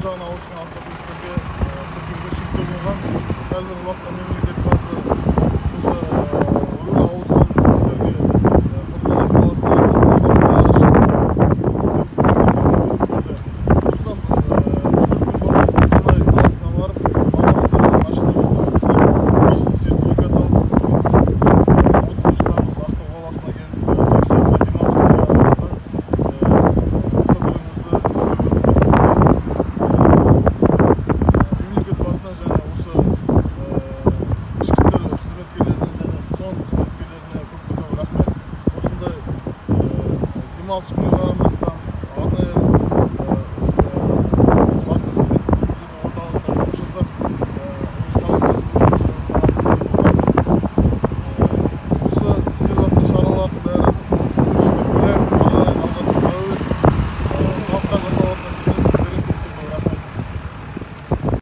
жағына ауысқан автокөліктерге тіркеуге шектеу қойған. Қазіргі уақытта мемлекет басы осы руль ауысқан көліктерге Қостанай қаласында лаборатория ашып, тіркеуге мүмкіндік берді. Осыдан 3-4 күн бұрын Қостанай қаласына барып, лабораториядан машинамызды өткізіп, тиісті сертификат алып, 33 тамыз Ақтау қаласына келіп, жексенбі демалыс күніне қарамастан, автокөлігімізді тіркеуге мүмкіндік берді. Мемлекет басына және осы ішкі істер қызметкерлеріне және ЦОН қызметкерлеріне көп көп рахмет. Осындай демалыс күні